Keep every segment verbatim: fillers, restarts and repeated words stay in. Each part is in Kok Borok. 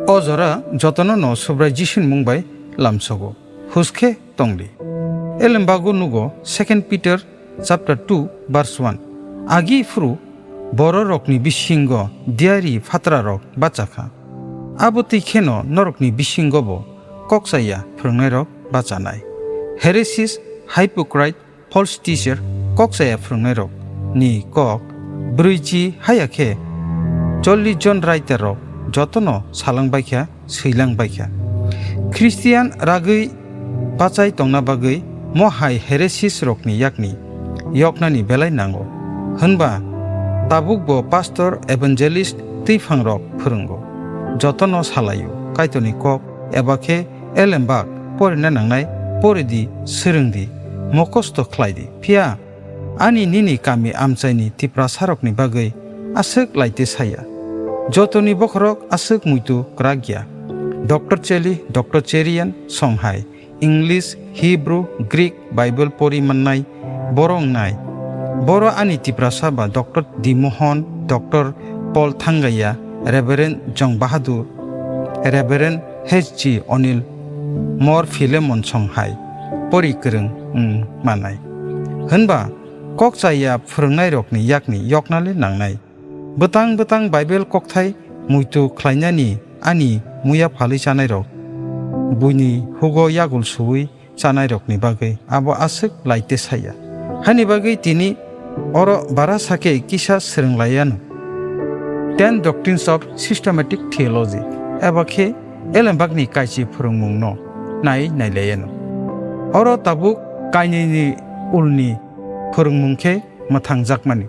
O jora jotono no Subrai Jisuni mung bai lamsogo. Hus khe tongdi. Elembago nugo Second Peter chapter two verse one. Agi phuru bororokni bisingo diari phatrarok bachakha. Abo twi kheno norokni bisingobo kokchaya phwrwngnairok bachanai. Heresies, hypocrite, false teacher, kokchaya phwrwngnairok ni kok brwichi haya khe chollish jon writer rok jotono salang baikha, swilang baikha. Christian ragwi bachai tongna bagwi mo hai heresies rokni yakni yoknani belai nango. Hwnba tabukbo pastor, evangelist, twiphang rok phwrwngo, jotono salaio, Kaitorni kok eba khe elembak porina nangnai, poridi, swrwngdi, mokosto khlaidi. Phiya ani nini kami amchaini Tiprasarokni bagwi aswk laite saya. Jotoni bokhorok aswk muitu kwrak ya. Doctor Cheli, Doctor Cherian song hai English, Hebrew, Greek Bible pori mannai borok wngnai. Boro ani Tiprasa ba Doctor Dimohon, Doctor Paul Thangaiya, Reverend Jong Bahadur, Reverend H G Onil, Mor Philemon song hai pori kwrwng wng mannai. Hwnba kokchaya phwrwngnairokni yakni yoknale nangnai. Bwtang bwtang Bible kokthai muitu khlainani ani muya phalwi chanairok buini hugo yagul suwi chanairokni bagwi abo aswk laite saya. Hani bagwi tini oro barasa khe kisa swrwng laiano. Ten Doctrines of Systematic Theology eba khe elembakni kaichi phwrwngmungno nai nai laiano. Oro tabuk kainwini ulni phwrwngmung khe mwthangjakmani.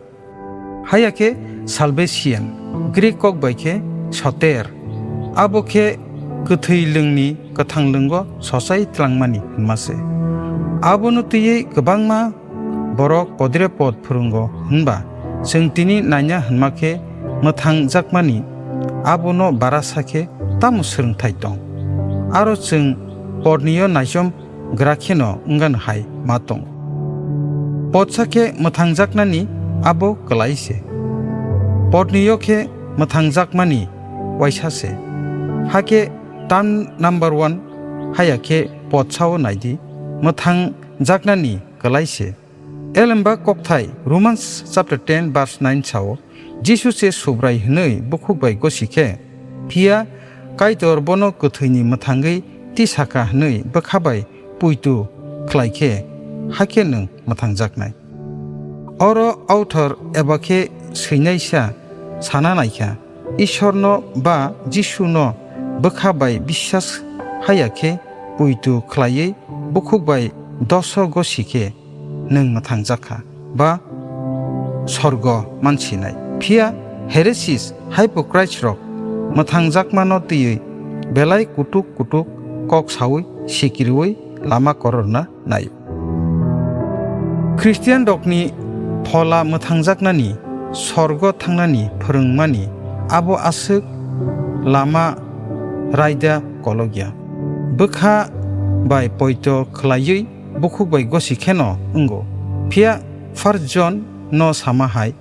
Haya khe salvation, Greek kok bai khe soter, abo khe kwthwi lwngni kwthang lwngo sochai tlangmani hwnma se. Abono twiwi kwbangma borok podre pod phwrwngo hwnba chwng tini naina hwnma khe mwthangjakmani abono barasa khe tamo swrwngthai tong? Aro chwng pornio naichom gra kheno wngano hai ma tongo. Potsa khe mwthangjaknani abo kwlai se. Potnio khe mwthangjakmani waisa se. Hakhe term number one haya khe potsao naidi, mwthangjaknani kwlai se. Elembak kokthai Romans chapter ten verse nine sao, Jisu se Subrai hwnwi bukhuk bai gosi khe, phiya Kaitor bono kwthwini mwthangwi tisakha hwnwi bwkha bai poito khlai khe, hakhe nwng mwthangjaknai. Oro author eba khe swinaisa sana naikha, Ishorno ba Jisuno bwkha bai biswas haya khe poito khlaiwi bukhuk bai doso gosi khe, nwng mwthangjakha ba sorgo mansinai. Phiya heresies, hypocrites rok mwthangjakmano twiwi belai kutuk kutuk kok saui sikiriui lama kororna naio. Christian rokni phola mwthangjaknani, sorgo thangnani phwrwngmani abo aswk lama raida kolokya. Bwkha bai poito khlaiwi bukhuk bai gosi kheno wngo. Phiya First John no sama hai,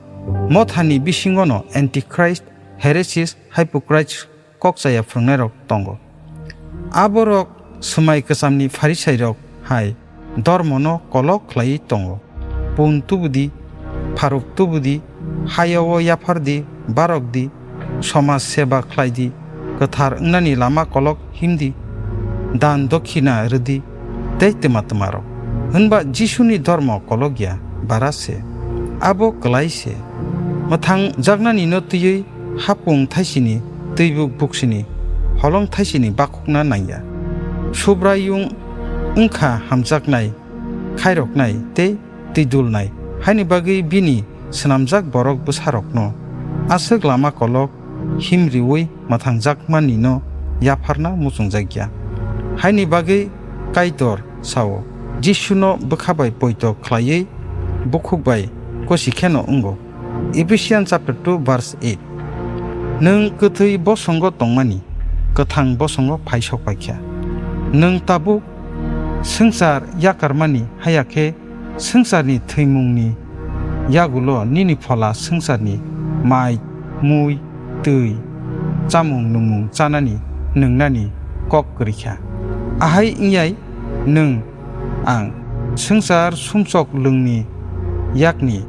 mothani bisingono antichrist, heresies, hypocrites, kokchaya phwrwngnairok tongo. Aborok swmai kwchamni Pharisairok hai dormono kolok khlaiwi tongo. Pun tubudi, pharuk tubudi, hayao yaphardi, barokdi, somaj seba khlaidi, kwthar wngnani lama kolok himdi, dan dokhina rwdi, tei twma twmarok. Hwnba Jisuni dormo kolokya bara se, abo kwlai se. Mwthangjaknanino twiwi hapung thaisini, twibuk buksini, holong thaisini bakhukna nangya. Subraiyung wngkha hamjaknai, khairoknai tei twidulnai, haini bagwi bini swnamjak borok bwsarokno aswk lama kolok himriui mwthangjakmanino yapharna muchungjakya. Haini bagwi Kaitor sao, Jisuno bwkha bai poito khlaiwi bukhuk bai kosi kheno wngo. Ephesians chapter two verse eight. Nwng kwthwi bosongo tongmani, kwthang bosongo phai sok paikha. Nwng tabuk swngchar yakarmani haya khe swngcharni thwimungni yagulo nini phola swngcharni mai, mui, twi, chamung nwngmung chanani nwngnani kok kwrwi kha. Ahai wngyai nwng ang swngchar sumsok lwngni yakni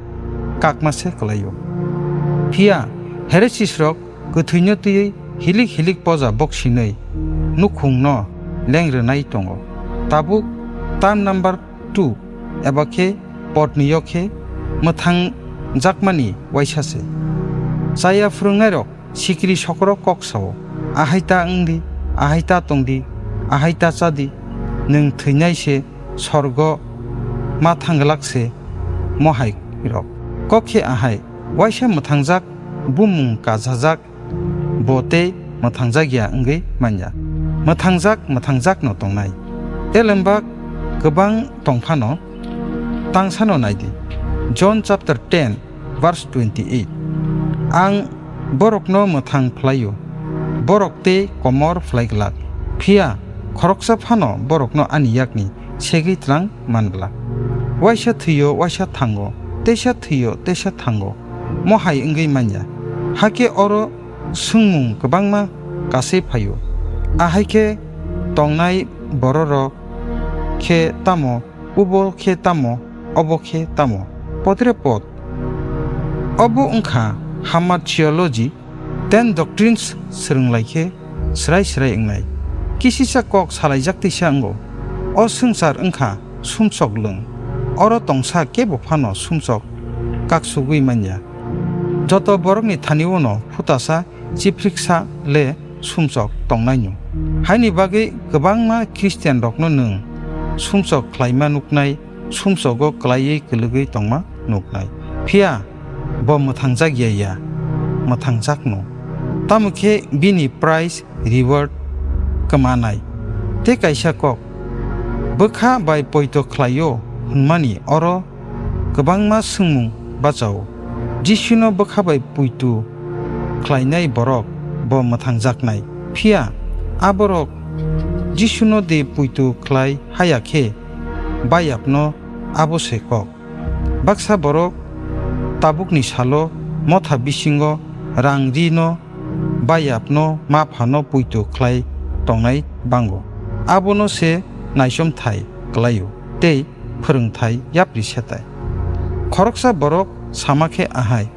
kakma se kwlaio. Phiya Heresis rok kwthwino twiwi hilik hilik poja bok sinwi nukhungno leng rwnai tongo. Tabuk term number two eba khe potnwi o khe mwthangjakmani waisa se. Chaya phwrwngnairok sikiri sokoro kok sao, "Ahai ta wng di, ahai ta tong di, ahai ta cha di, nwng thwinai se, sorgo ma thang glak se," mohai rok. Kok khe ahai, waisa mwthangjak, bumung kachajak, bo tei mwthangjak ya wngwi manya. Mwthangjak, mwthangjak no tongnai. Elembak kwbang tong phano, tangsano nai di. John chapter ten, verse twenty-eight. Ang borokno mwthang phlaio, borok tei komor phlai glak, phiya khoroksa phano borokno ani yakni segwi tlang man glak. Waisa thwio, waisa thango, teisa thwio, teisa thango, mohai wngwi manya. Hakhe oro swngmung kwbangma kasui phaio. Ahai khe tongnai bororok khe tamo, ubo khe tamo, obo khe tamo, potre pot. Obo wngkha Hamar Theology, Ten Doctrines swrwng lai khe srai srai wngnai. Kisisa kok salaijak tisa wngo. O swngchar wngkha sumsok lwng. Oro tongsa kebo phano sumsok kaksugwi manya. Joto borokni thani-o no phutasa chipriksa le sumsok tongnaino. Haini bagwi kwbangma Christian rokno nwng sumsok khlaima nuknai, sumsogo kwlaiwi kwlwgwi tongma nuknai. Phiya bo mwthangjak ya ya, mwthangjak no. Tamo khe bini prize, reward kwmanai. Tei kaisa kok, bwkha bai poito khlaio hwnmani oro kwbangma swngmung bachao. Jisuno bwkha bai poito khlainai borok bo mwthangjaknai. Phiya a borok Jisuno de poito khlai haya khe bayapno abo se kok. Baksa borok tabukni salo motha bisingo rang rino bayapno ma phano poito khlai tongnai bango. Abono se naichomthai kwlaio tei phwrwngthai yapri setai. Khoroksa borok sama khe ahai,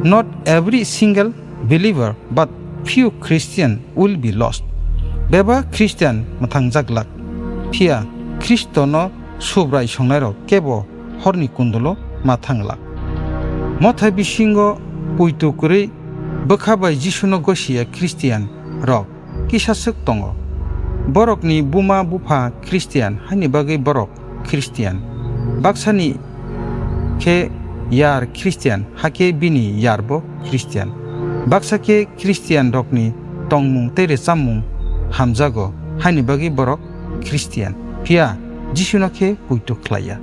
"Not every single believer, but few Christian will be lost." Bebak Christian mwthangjak glak, phiya Khristono Subrai songnairok kebo horni kundulo ma thanglak. Mothai bisingo poito kwrwi bwkha bai Jisuno gosia Christian rok kisaswk tongo. Borokni buma bupha Christian, haini bagwi borok Christian. Baksani khe yar Christian, hakhe bini yarbo Christian. Baksa khe Christian rokni tongmung tei rwchapmung hamjago, haini bagwi borok Christian, phiya Jisuno khe poito khlaiya.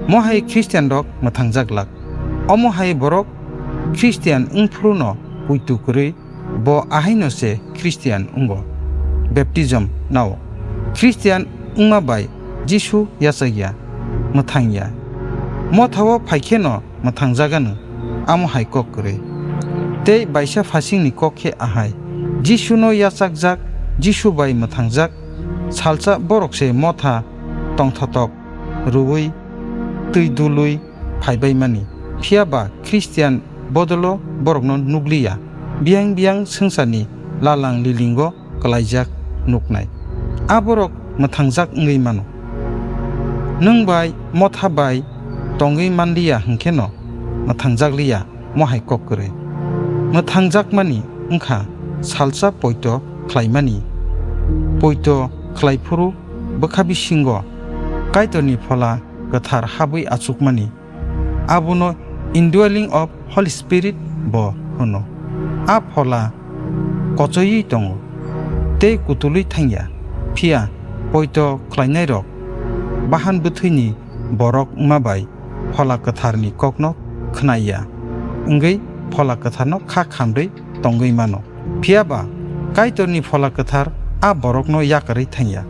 Mohai Christian rok mwthangjak glak. Omo hai borok Christian wngphuru no poito kwrwi, bo ahaino se Christian wngo. Baptism nao Christian wngma bai Jisu yachakya, mwthangya. Mothao phai kheno mwthangjagano, amo hai kok kwrwi. Tei baisa phasingni kok khe ahai, Jisuno yachakjak, Jisu bai mwthangjak, salsa borok se motha tongthotok rwui twi dului phaibaimani. Phiya ba Christian bodolo borokno nukliya, biyang biyang swngcharni lalang lilingo kwlaijak nuknai. A borok mwthangjak wngwi mano. Nwng bai motha bai tongwi manliya hwnkheno mwthangjakliya, mohai kok kwrwi. Mwthangjakmani wngkha salsa poito khlaimani. Poito khlaiphuru bwkha bisingo Kaitorni Phola Kwthar habwi achukmani. Abono indwelling of Holy Spirit bo hwno. A phola kochoiwi tongo tei kutulwi thangya, phiya poito khlainairok bahan bwthwini borok wngma bai Phola Kwtharni kokno khnaiya wngwi Phola Kwtharno kha khamrwi tongwi mano. Phiya ba Kaitorni Phola Kwthar a borokno yakarwi thangya.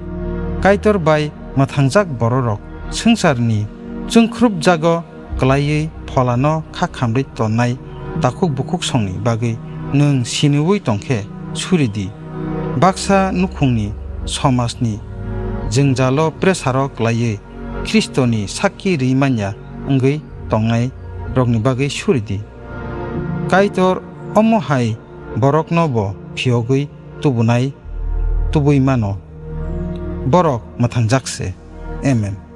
Kaitor bai mwthangjak bororok swngcharni chwngkhrupjago kwlaiwi Pholano kha khamrwi tonnai takhuk bukhuk songni bagwi nwng siniui tong khe suri di. baksa nukhungni somajni jwngjalo presarok laiwi Khristoni sakki rwi manya wngwi tongnairokni bagwi suri di. Kaitor omo hai borokno bo phiyogwi tubunai tubui mano. Borok mwthangjak se. Amen.